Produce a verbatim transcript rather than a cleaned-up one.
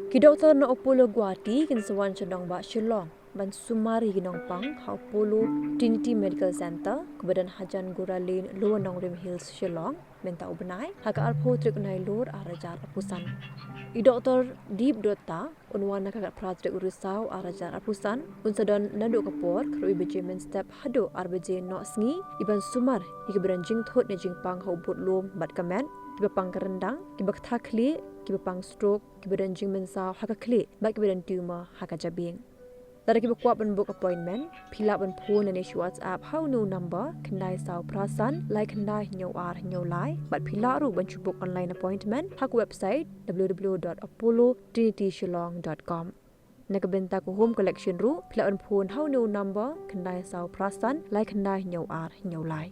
Ki doktor na Apollo Guwahati kin sa wan sha nongbah Shillong ban sumar ïa ki nongpang ha Apollo Trinity Medical Centre kaba don hajan Gura Lane, Lower Nongrim Hills, Shillong mynta u bnai ha ka arphew tarik u Nailur arhajar arphew san. I Doktor Deep Dutta un wan ha ka khatphra tarik u Risaw arhajar arphew san, un sa don naduh ka por khatwei baje mynstep haduh ar baje noh sngi, i ban sumar ïa kiba don jingthut ne jingpang ha u budlum bad ka met, kiba pang ka ryndang, kiba ktha khlieh, kiba pang stroke, kiba don jingmynsaw ha ka khlieh bad kiba don tumor ha ka jabieng. Lada kiba kwah ban book appointment, phi lah ban phone ne shu WhatsApp ha une u number khyndai saw phra san lai khyndai hynñiew ar hynñiew lai, bad phi lah ruh ban shu book online appointment ha ka website w w w dot apollo trinity shillong dot com. Na ka bynta ka home collection ruh, phi lah ban phone ha une u number khyndai saw phra san lai khyndai hynñiew ar hynñiew lai.